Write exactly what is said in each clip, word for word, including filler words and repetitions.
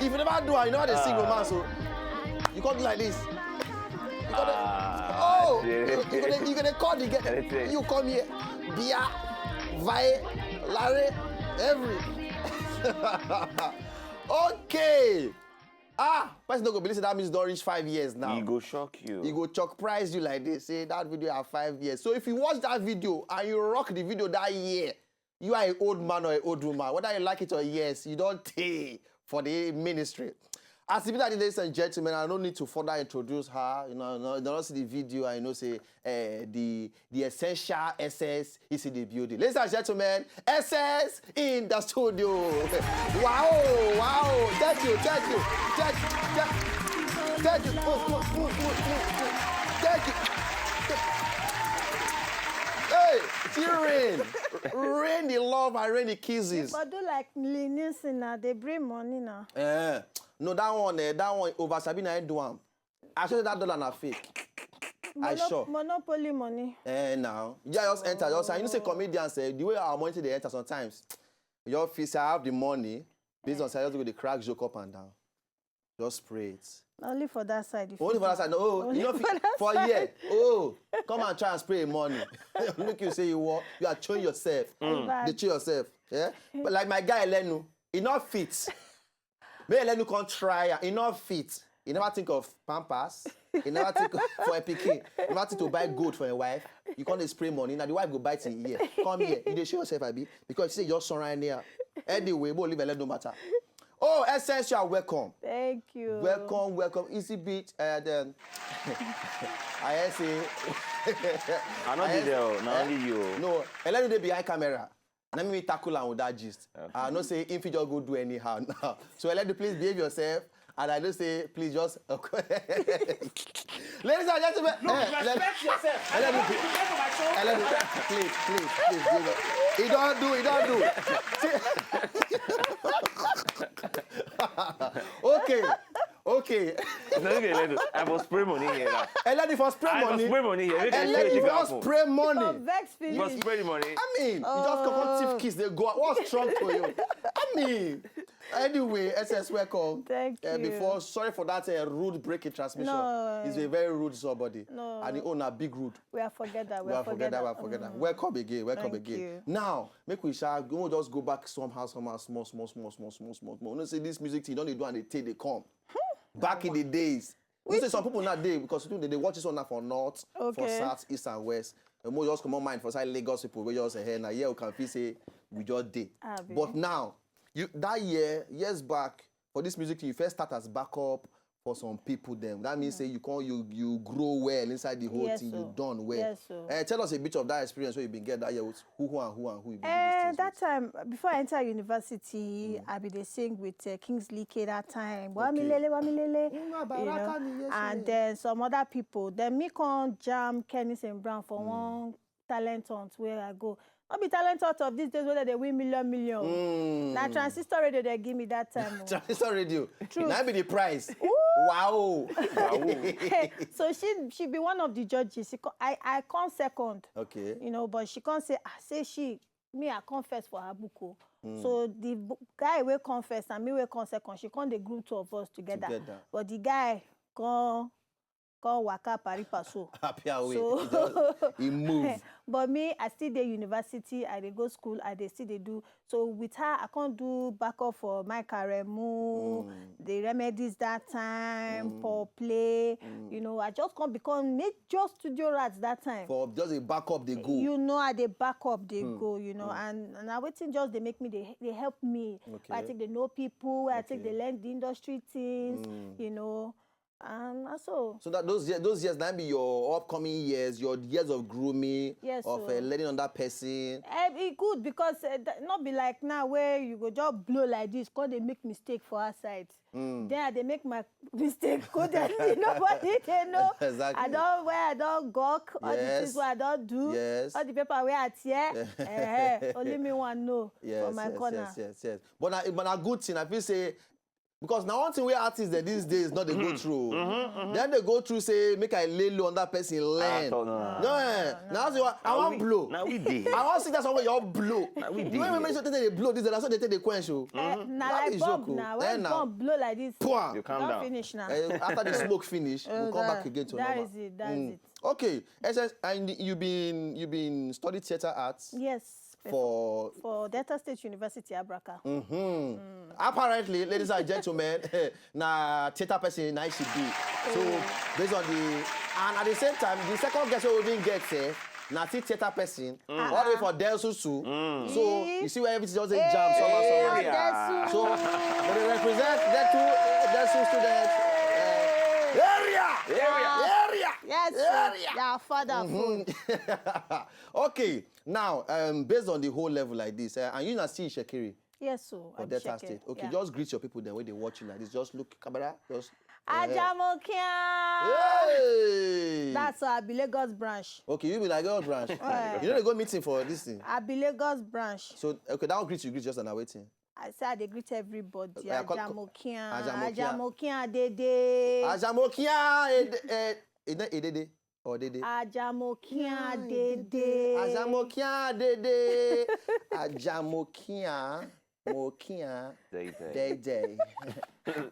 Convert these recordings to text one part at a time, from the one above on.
If you never do am, you know how they sing romance o. You come do like this. You come dey, Ah, oh, shit. You gonna, you gonna call the girl. Anything. You come here. Beer, vine, lare, every. Okay. Ah, person no go believe say that music don reach five years now. E go shock you. E go surprise you like this. Say that video have five years. So if you watch that video and you rock the video that year, you are an old man or an old woman. Whether you like it or yes, you don tey for the ministry. As e be that, ladies and gentlemen, I no need to further introduce her. You know, you know, you don see the video and you know say uh, the the essential S S is in the building. Ladies and gentlemen, S S in the studio. Wow, wow. Thank you, thank you, thank you, thank you. Thank you. Oh, oh, oh, oh, oh, oh. Thank you. Hey, she rain. Rain the love and rain the kisses. But do like Liam Neeson now, they bring money now. Eh, no, that one, eh, that one over Sabina I do am. I sure that dollar na fake. I sure. Monopoly money. Eh, now. Yeah, just enter. Just, you know say comedians say the way our money dey enter sometimes. You just feel say I have the money. Based on say I just go dey crack joke up and down. Just spray it. Only for that side. You Only fit for that do. Side. No, oh, Only you know, for that for side. here. Oh, come and try and spray money. Look, you say you want, you are showing yourself. Bad. They show yourself. Yeah. But like my guy Lenu, he not fit. Me Lenu can't try. He not fit. He never think of pampers. He never think of, for a pikin. He never think to buy gold for a wife. You can't spray money. Now the wife go buy it in here. Come here. You dey show yourself, Abi, because you say your son right there. Anyway, but leave Lenu matter. Oh, S S, you are welcome. Thank you. Welcome, welcome. Easy beat. Uh, then I say. I no I be there, oh, na only you. No, Eledu dey behind camera. Let me tackle am with that gist. I know say if you just go do anyhow now. So Eledu, please behave yourself. And I know say please just. Ladies and gentlemen, No, eh, let- respect yourself. Eledu, You come to my show. Eledu, please, please, please, please. He don't do, he don't do. See- okay, okay. No, you get I for spray money here now. Eledu for spray I for money. spray money here. Make I Eledu spray the for gospel. Spray For money. vex For finish. spray the money. I mean, you just come thief kiss, they go. What's strong for you? I mean, anyway, S S, welcome. Thank Uh, you. Before, sorry for that uh, rude break in transmission. No. He's a very rude somebody. No. And he own a big rude. We are forget that. We We are are forget forget that, we that. are forget that. Mm. Welcome again, welcome Thank again. You. Now, make we shall go just go back somehow, somehow, small, small, small, small, small, small, small. You know, say this music thing, don't they do and they take they come. Back in the days. You say some people not dey because you know, they watch this one now for north, for Okay. south, east and west. And more just come on mind for side Lagos people, we just say, hey, now yeah, we can feel say we just dey. Abi. But now, you that year, years back, for this music thing, you first start as backup for some people. Then that means say you can you you grow well inside the whole Yes, thing. You sir. Done well. Yes, sir. Eh, tell us a bit of that experience where you been get that year with who who and who and who you been do Eh, these things that with? Time before I enter university, I be dey sing with uh, Kingsley K that time. Okay. Wamilele, Wamilele. Mm, You know, Abaraka ni, yes, and yes. Then some other people. Then me come jam Kenny Saint Brown for one talent hunt where I go. Not be talent hunt of these days where they win million million. Mm. Na transistor radio they give me that time. Oh. Transistor radio. True. Now be the price. Wow. So she she be one of the judges. She co- I I come second. Okay. You know, but she can't say I say she me I come first for her book. Oh. So the bu- guy will come first and me will come second. She come the group two of us together. Together. But the guy come come waka pari paso. Happy away. So- He just- he move. But me, I still dey university, I dey go school, I dey still dey do. So with her, I can't do backup for my Karemu, the remedies that time, for play. You know, I just can't become major studio rats that time. For just a backup they go. You know, I dey backup they go. You know, and and I waiting just they make me they they help me. Okay. I think they know people. I think Okay. They learn the industry things. You know, and also So that those years, those years now be your upcoming years, your years of grooming, Yes, of sir. Uh, learning on that person. Eh, e good because uh, th- not be like now where you go just blow like this, cause they make mistake for our side. Then I dey make my mistake, go there, nobody dey know. Exactly. I don't where I don't gawk, all the Yes. things where I don't do, Yes. All the paper where I tear, eh, only me one know Yes, for my yes, corner. Yes, yes, yes. But na, but na good thing. I feel say Because na one thing wey artists dem these days no dey go through. Dem dey go through say make I lay low on that person learn. Ah, no, no, no. No, eh, na say I wan blow. Na we dey. I wan see that somewhere you blow. Na we The dey way here. Make sure say they blow this, na so they take dey quench o. Eh, na That like is bomb joke o. na Eh, when na. Bomb blow like this. Poa. You calm Don down. Finish now. Eh, after the smoke finish, we'll come back again to That normal. Is it. That's Mm. It. Okay, S S, and you been you been study theatre arts Yes. For for Delta State University, Abraka. Mm-hmm. Apparently, ladies and gentlemen, na theatre person na she be. So based on the, and at the same time, the second guest we even get, eh, na still theatre person. All the way for Delsusu. So you see where everything just dey jam somehow somehow. Yeah. So they dey represent that two Delsusu students. Eh, area, area, area. Yes, Area. Yeah, father food. Okay, now, um, based on the whole level like this, uh, and you na still Itsekiri Yes, so for Delta State. Okay, just greet your people then when they watch you like this. Just look camera. Just uh, Ajamokia. Hey! That's our Abi Lagos branch. Okay, you be like Lagos branch. You know they go meeting for this thing. Abi Lagos branch. So okay, that one greet you greet just an waiting. I say I dey greet everybody. Yeah, call- Ajamokia. Ajamokia. Ajamokia Dede. Ajamokia, eh, eh, eh, Edede or Dede. Ajamokia Dede. Ajamokia Dede. Ajamokia Mokia Day, day. Day Day.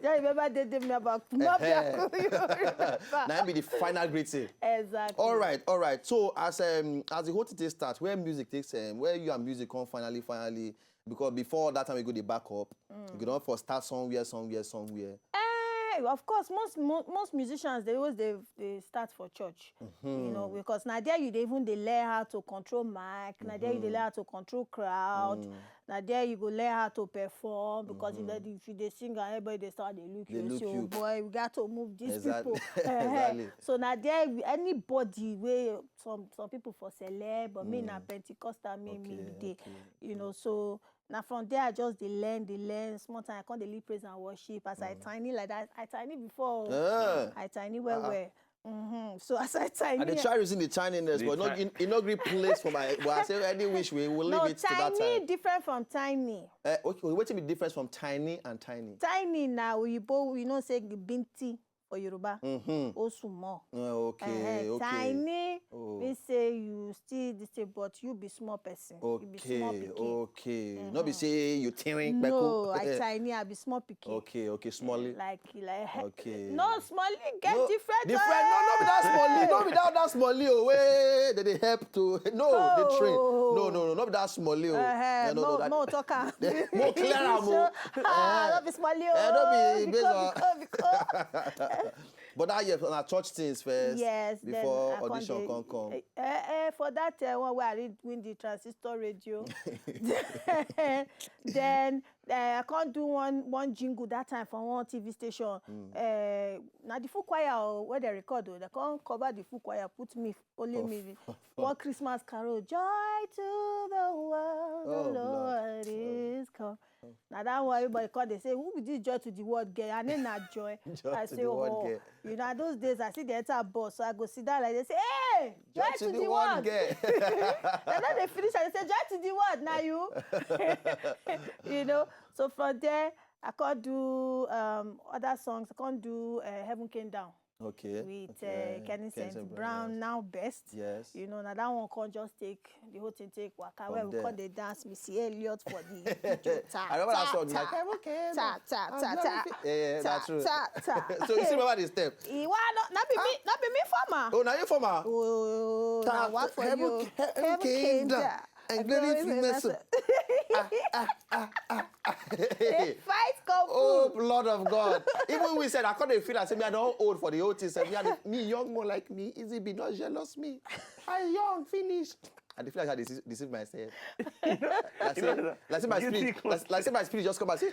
Yeah, you remember Dede Mebak? No, Eh. you remember? Now be the final greeting. Exactly. All right, all right. So as um as the whole thing take start, where music takes um where you and music come finally finally, because before that time we go the back up, you go don for start somewhere somewhere somewhere. Eh, of course, most mo- most musicians they always they they start for church, you know, because now there you dey even dey learn how to control mic, now there you dey learn how to control crowd, now there you go learn how to perform because if, they- if you dey sing and everybody dey start dey look They you, look say, oh you. Boy, we got to move these Exactly. People. Exactly. So now there we- anybody wey some some people for celeb, but me na Pentecostal, me me Okay, dey, okay. you know. So now from there I just dey learn, dey learn. Small time I come dey lead praise and worship. As I tiny like that, I tiny before. Ah. I tiny well well. Mm-hmm. So as I tiny, I dey try using the tininess, The but no, ti- it, it no gree place for my. But I say any which way, we'll leave no, it to that tiny time. Different from tiny. Uh, okay, wetin be difference from tiny and tiny? Tiny na oyibo, you know say binti for Yoruba. Mm-hmm. Osumo. Uh, okay, Eh, okay. Tiny Oh. Mean say you still this thing, but you be small person. You be small Okay, pikin. okay. No be say you tearing No, kpeku. I tiny, I be small pikin. Okay, okay, smally. Like, like, Okay. No, smally get No, different. different. No, no be that smally. No be that that smally. Oh, wait, they dey help to. No, the train. No, no, no, no be that smally. Oh, Uh, no, no, no, that- no, talk am. More clear am, oh. Ah, no be smally. Eh, no be Oh, based on- because, because. But that year, na church things first. Yes, then Before I come audition dey- come come. Eh, eh, eh, for that uh, one where I read win the transistor radio, then uh, I can't do one one jingle that time for one T V station. Mm. Uh, now the full choir oh, where they record, oh, they can't cover the full choir. Put me only me. One Christmas carol, joy to the world, Oh, the Lord. Lord is come. Now that one everybody call, they say, who be this joy to the world girl? Her name na Joy. Joy I to say, the world oh, girl. You know, those days I see the enter bus, so I go sit down like they say, hey, joy, to, the, world. Girl. They know they finish and they say, joy to the world. Now you, you know. So from there, I can't do um, other songs. I can't do uh, Heaven Came Down Okay. with Okay. uh, Kenny Kenny Saint Saint Brown, Brown, now best. Yes. You know, now that one can't just take the whole thing take waka. From Where we there. Call the dance, Missy Elliott for the video. Ta, I remember that ta, song. ta, Like, "Heaven came ta, down ta, and ta, ta, glorifi-" Yeah, yeah, ta, that's true. ta, ta. So you see about the step. Iwa no, not be me, not be me farmer. Oh, now you former. Oh, Ta- now what for heaven, you? Heaven came down and glory filled vessel. Fight kung fu. Oh, Lord of God. Even we said, I couldn't feel I said, me, I don't old for the old things. Me, I dey- me, young more like me, easy be not jealous me. I young, finish. I dey feel like I deceive, deceive myself. Like say, like say my You spirit, think- like, like say my spirit just come and say,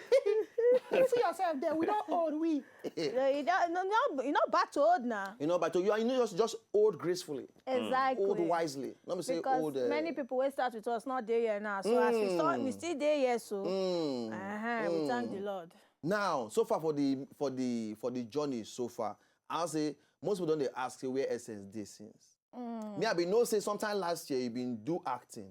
you see yourself there, we don't old, we. No, you don't, no, no, you not bad to old now. You know, but you are you know, just, just old gracefully, Exactly. old wisely. Let me say Because old. Uh, many people wey start with us not there here now. So as we start, we still there here. So mm. uh-huh, we thank the Lord. Now, so far for the for the for the journey so far, I'll say most people don't they ask you where Essence dey since. Me, I been know say sometime last year you been do acting.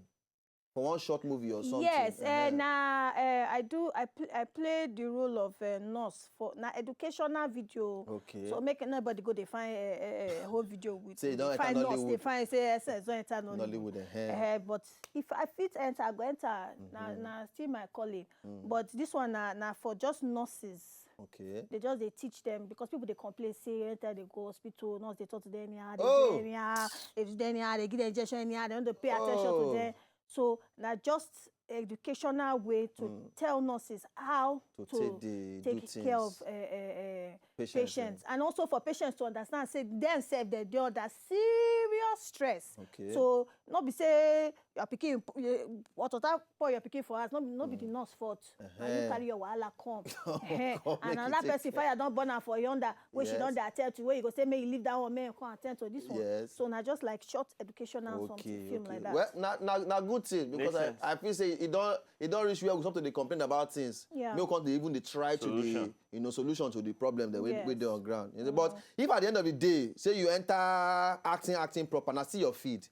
for one short movie or something. Yes, Eh, uh, na uh, I do. I pl I play the role of uh, nurse for na educational video. Okay. So make nobody go dey find a uh, whole video with Say you dey don enter find nurse, dey Nollywood. Find say S S don enter Nollywood. Nollywood, eh. Uh, but if I fit enter, I go enter. Na na still my calling. But this one na na for just nurses. Okay. They just dey teach them because people dey complain say enter dey go hospital, nurse dey talk to them anyhow, they Oh. do anyhow, they do them anyhow, they give them injection anyhow, they don't dey pay attention Oh. to them. So na just educational way to tell nurses how To to take the- do take care of things. uh, uh, uh, Patients, patients, and also for patients to understand say themselves they dey under serious stress. Okay. So no be say your pikin, eh, water pour your pikin for house, no be no be the nurse fault. Na you Uh-huh. carry your wahala come. Eh, Come and make you another take person fire don burn am for yonder wey she Yes. don dey attend to, wey you go say make you leave that one, make you come attend to this one. Yes. So na just like short educational something, film like that. Well, na na na good thing because Makes I, sense. I feel say e don e don reach where we something dey complain about things. Yeah. Make we come dey even dey try to dey Solution. you know solution to the problem that we Yes. we dey on ground. You know, but if at the end of the day say you enter acting acting proper, na still your field.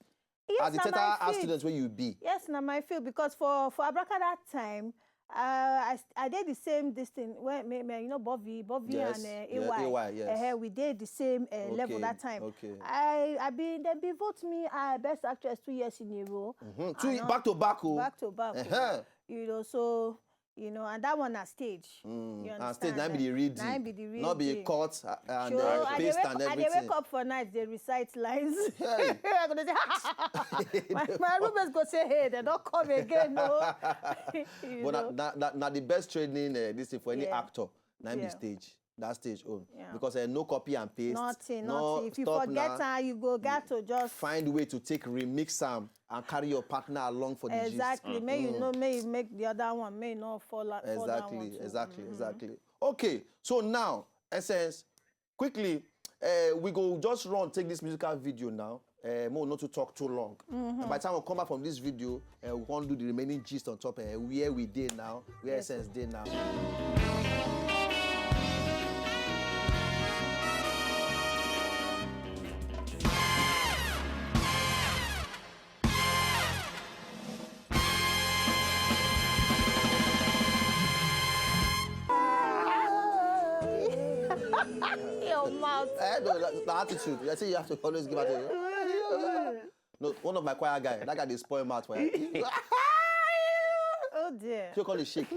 Yes, As the na theater my art field. Student wey you be. Yes, na my field because for for Abraka that time, uh, I s- I did the same this thing when me, me you know Bovi, Bovi Yes, and uh, yeah, A Y. A Y, yes. Uh, we did the same uh, level Okay, that time. okay. I I be they be vote me uh, best actress two years in a row. Hmm. Two And back to back o. Back to back. Oh. Uh-huh. You know, so you know, and that one na stage. Mm. You And stage na understand? be the reading. Na be the reading. Not be cut uh, and So uh, I dey paste wake, and I dey everything. Wake up for night, they recite lines. Hey. I go dey say, my, my roommates go say, hey, they don't come again, no. You But na, know? na, na, na the best training uh, this thing for any Yeah. Actor. Na be Yeah. Stage. That stage own. Yeah. Because uh, no copy and paste. Nothing, No nothing. If you stop forget na, her, you go got to just find way to take remix am and carry your partner along for the gist. Exactly. May you Mm. know, may you make the other one, may you not fall out. Fall down Exactly, one too. exactly, Mhm. exactly. Okay, so now, Essence, quickly, uh, we go just run take this musical video now. Uh, mo not to talk too long. And by the time we come back from this video, uh, we want to do the remaining gist on top uh, where we did now, where Yes, Essence did now. Your mouth. Eh, no, that, the attitude. I say you have to always give attitude. No, one of my choir guy, that guy dey spoil mouth for you. Oh dear. You call it shake.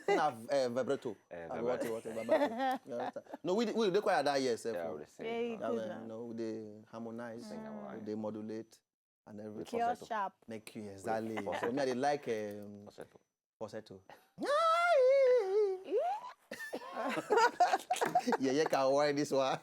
Na uh, vibrato. Eh, I mean, what, vibrato. what, what, vibrato. You understand? No, we dey- we dey choir that yes. Yeah, we dey sing. Very That good way, now. You know, we dey harmonize, Sing our we dey modulate, and everything. Pure sharp. Make you exactly. So me, I dey like um, Falsetto. falsetto. Yeah, yeah, can worry this one.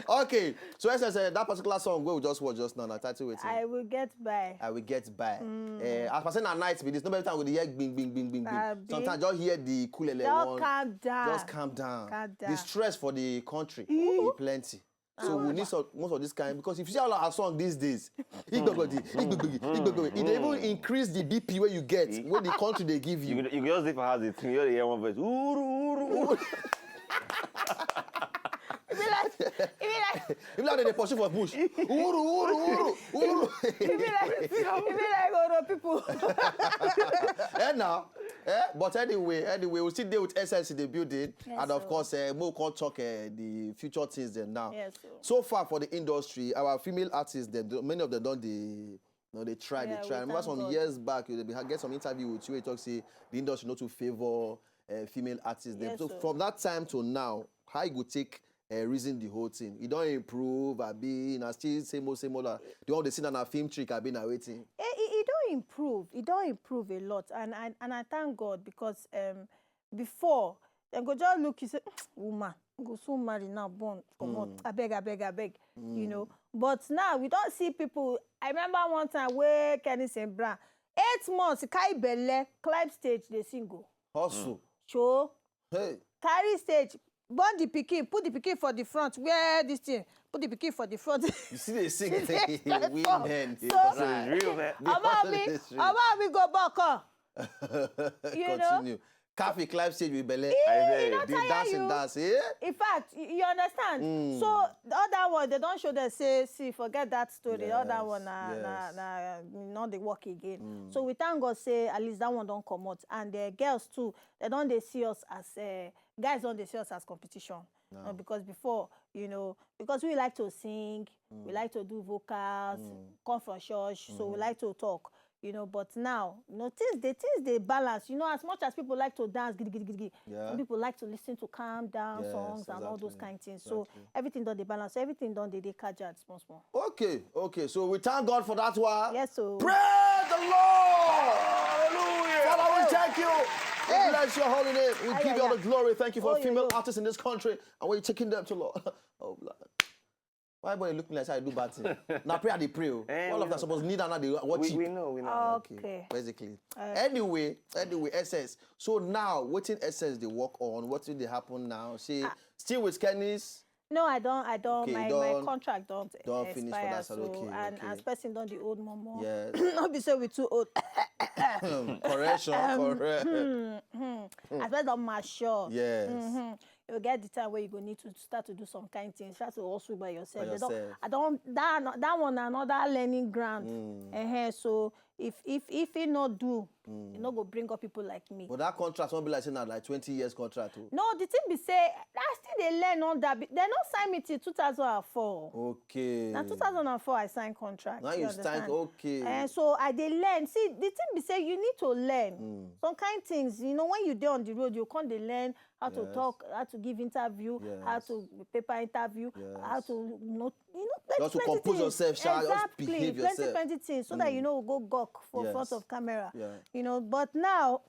Okay, so as I said, that particular song wey we just watch just now, na title wetin? I will get by. I will get by. Eh, as per say na night be this, no be every time we dey hear gbing gbing gbing gbing gbing. Abi. Sometimes just hear the kulele Just one. calm down. Just calm down. Calm The down. Stress for the country e plenty. So we need some, most of this kind because if you see all our song these days, igbogbodi, igbogbodi, igbogbodi, e dey even increase the B P wey you get, wey the country dey give You, you. go- you go just dey for house, dey think, you dey hear one voice. Uru, uru, uru. E be like, e be like, If like dem dey pursue for bush, uru, uru, uru, uru. e be like, e be like Oro people. Eh, now, eh, but anyway, anyway, we still dey with Essence in the building, Yes, and of sir. course, uh, we come talk uh, the future things dem now. Yes, sir. So far for the industry, our female artists, dem, do- many of them don dey, you know, dey try, Yeah, dey try. we Remember thank some God. Years back, you dey be- get some interview with you. You talk say the industry no too favour uh, female artists. Dem. Yes, So sir. From that time to now, how you go take uh, reason the whole thing? E don improve, abi na still same old, same old? Uh, the one dey see na na film trick, abi na wetin? E, e, e don improve. E don improve a lot, and I and I thank God because um, before dem go just look you say, "Mm, woman, you go soon marry now, born comot, abeg, abeg, abeg," you know. But now we don see people. I remember one time wey Kenny Saint Brown, eight months, carry belle, climb stage, dey sing o. Hustle. Show, Hey. Carry stage, born the pikin, put the pikin for the front, wear this thing, put the pikin for the front. You see, they sing. They Women, they so- try. Real, man. The Omo hustle mi, is real. Omo mi go back up. You know? Continue. Coffee climb stage with belle. Abeg. The dancing dance, eh? In fact, you, you understand. So the other one, they don't show them say, see, forget that story. The other Yes, one, na, na, yes. na, not the work again. So we thank God say at least that one don't come out. And the girls too, they don't they see us as uh, guys don't they see us as competition. No, because before, you know, because we like to sing, we like to do vocals, come from church, so we like to talk. You know, but now, you know, things the things they balance. You know, as much as people like to dance, gidi, gidi, gidi, gidi, Yeah. some people like to listen to calm down Yes, songs and all those exactly, kind things. So exactly. Everything done they balance. So everything done they they catch out small small. Okay, okay. So we thank God for that one. Yes, so Praise the Lord. Hallelujah. Father, we thank you. We bless your holy name. We Ay, give ay, you all ay. the glory. Thank you for Oh, yeah, female yeah. artists in this country. And we're taking them to Lord. Oh, Lord. Why everybody look me like say I do bad thing? Now pray, I dey pray. Oh. Eh, All we of that know. Suppose kneel down, they watch We, you. We know, we know. Okay. Basically. Uh, Anyway, anyway, S S. So now, what in S S they work on? What did they happen now? She Ah. Still with Kenny's. No, I don't. I don't. Okay, my, don't- my contract don't, don't finish for expire. that side. So Okay, and okay. as person don't the old mama. Yes. Not be say we too old. Correction, correct. As person don't mature. Yes. You get the time where you go need to start to do some kind things. Start to also by yourself. By They don't- yourself. I don't. That that one another learning ground. Mm. Uh-huh. So if if if he not do, you not go bring up people like me. But that contract won't be like saying that like twenty years contract. Oh. No, the thing be say I still dey learn on that. Be- They not sign me till two thousand and four. Okay. Now two thousand and four I signed contract. Now you understand? Stand okay. And so I dey learn. See, the thing be say you need to learn. Mm. Some kind things, you know, when you dey on the road, you can't dey learn how to Yes. talk, how to give interview, how Yes. to paper interview, how Yes. to you know, you know, plenty, Just to plenty compose things. yourself, sha, just Exactly, behave plenty, yourself. Plenty things, so that you Mm. know go gawk for front Yes. Of camera. Yeah. You know, but now,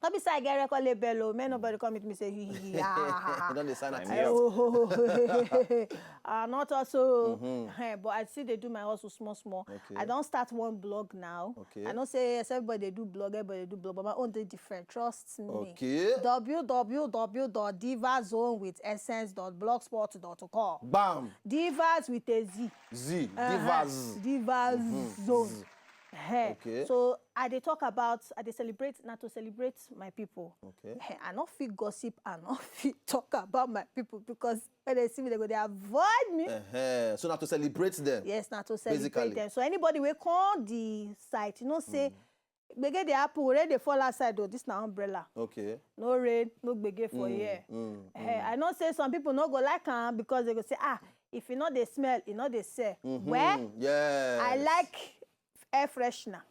not be say I get record label, oh, man, nobody come meet me say, "Hee, hee, hee, ha, ha, ha, ha." You don't dey sign Sign at me all. up. Oh, uh, not also. Mm-hmm. Eh, but I see they do my hustle small, small. Okay. I don't start one blog now. Okay. I know say yes, everybody they do blog, everybody they do blog, but my own they different. Trust me. Okay. W W W dot diva zone with essence dot blogspot dot com. Bam. Divas with a Z. Z. Uh-huh. Divas. Divas zone. Eh, Okay. So I dey talk about, I dey celebrate, not to celebrate my people. Okay. Eh, I not fit gossip, I not fit talk about my people because when they see me, they go, they avoid me. Uh-huh. So now to celebrate them. Yes, now to celebrate Basically. Them. So anybody will call the site, you know, say, gbege dey happen, rain dey fall outside though, this na umbrella. Okay. No rain, no gbege for here. Mm, Eh, I know say some people no go like am because they go say, ah, if you know they smell, you know they sell. Well, Yeah. I like air freshener.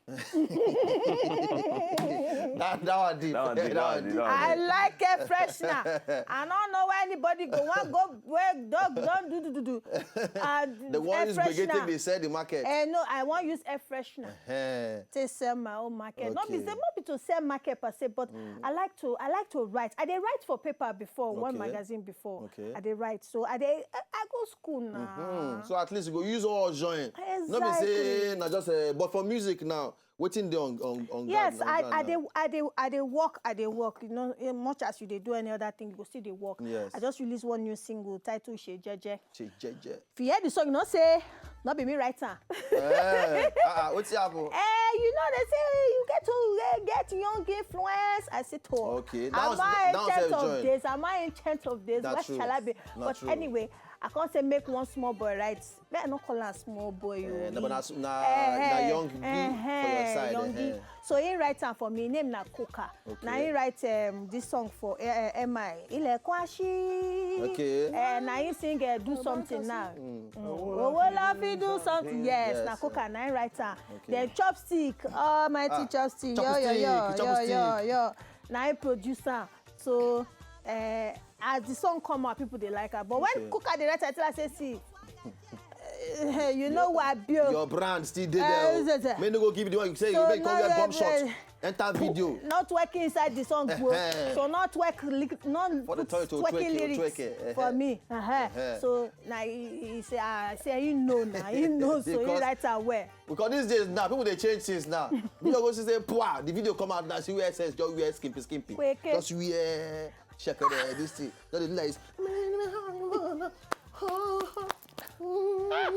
That, that one deep. That one deep, that one deep, that one I deep. Like air freshener. I don't know why anybody go want go where dog don't do do do do. And The one air is beginning freshener. They sell the market. Eh, no, I want use air freshener. Eh. Take sell my own market. Not be Okay. say not be to sell market per se, but I like to I like to write. I dey write for paper before, one Okay. Magazine before. Okay. I dey write. So I dey I, I go school now. Hmm. So at least you go use all join. No be Exactly. Say na just uh, but for music now, waiting dey on on on Yes, ground, on I, ground I now. dey I dey I dey work, I dey work. You know, eh, much as you dey do any other thing, you go still dey work. Yes. I just release one new single titled She Jeje. She jeje. If you hear the song, you know say not be me write am. Eh, ah, ah, wetin happen? Eh, you know they say you get to uh, get young influence. I say to. Okay, that Am was- I that was ancient how of you join. Days? Am I ancient of days? That's What true. Shall I be? Not But true. Anyway, I can't say make one small boy write. May I not call am small boy? Eh, Oh, no, but na na Eh, na eh, young B for your eh, side. Young B. Eh. So he write am for me. Name na Coca. Okay. Now he write um, this song for uh, M I. Ilẹ̀kùn àṣí. Okay. Uh, now he sing uh, do something now. Mm. Owó ló fi do something. Yes, Yes, na Coca na he write am. Okay. Then Chopstick, almighty Ah, Chopstick, yo yo Chopstick, yo yo Chopstick. Yo yo. Na he produce am. So uh, as the song come out, people dey like am. But when Okay. Coca dey write, I tell her say see, uh, you know what I build. Your brand still dey Eh, there. is it, eh? Oh. Make no go give the one you say you So make come now wear you bomb shot. have, Enter video. Not working inside the song, bro. Eh. So not work, li- not For the put toy to working twerk it, to lyrics twerk it, eh, for eh. me. Uh-huh. Eh. So now he, he say, ah, say he know now, he know, so he Because- write am well. Because these days now, people they change things now. You go see say, pwa, the video come out now. See where it says just wear skimpy skimpy. Wait, okay. Just wear shekere this thing. Not the nice.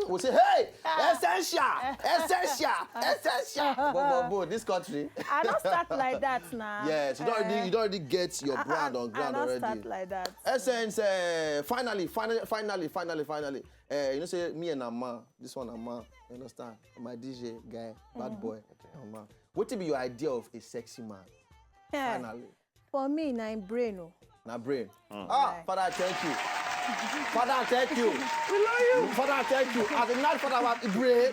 We say, "Hey, essential, essential, essential." But, but, but this country. I don't start like that now. Yes, you don't already, you don't already get your brand on ground I don't already. Start like that. Essence, uh, finally, finally, finally, finally, finally. Uh, you know, say me and a man, this one a man, you understand? My D J guy, bad boy, a man. What be your idea of a sexy man? Yeah. Finally, For me, na im brain o. Na brain. Ah, Father, thank you. Father, thank you. We love you. Father, thank you. As a nice father, I have brain.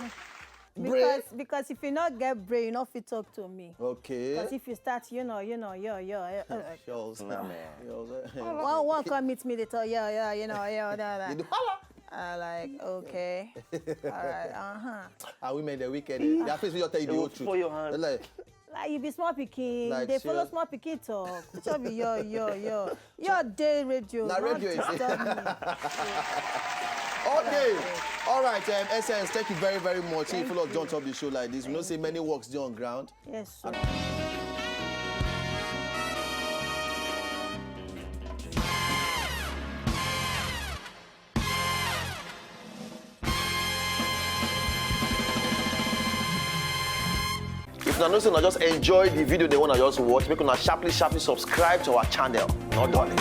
Brain. Because because if you not get brain, you not fit talk to me. Okay. Because if you start, you know, you know, yo, yo, yo, uh, Yo, Nah, man. yo, one one come meet me, they talk, yo, yo, you know, yo, that, you that. do holla. I like, okay, all right, uh huh. And women, they're wicked. Eh? Their face will just tell you the They will whole truth. Pull your hand. They're like, Like you be small pikin, Like, they follow sure. Small pikin talk. Which one be yo, yo, yo. Your day radio. Na not radio is it? Disturb me. Okay. All right, um, Essence, thank you very, very much. If Thank you love you. Don't Talk the Show like this, we know say many works dey on ground. Yes, sir. If una know say una just enjoy the video, they wanna just watch, make una sharply, sharply subscribe to our channel. No darling.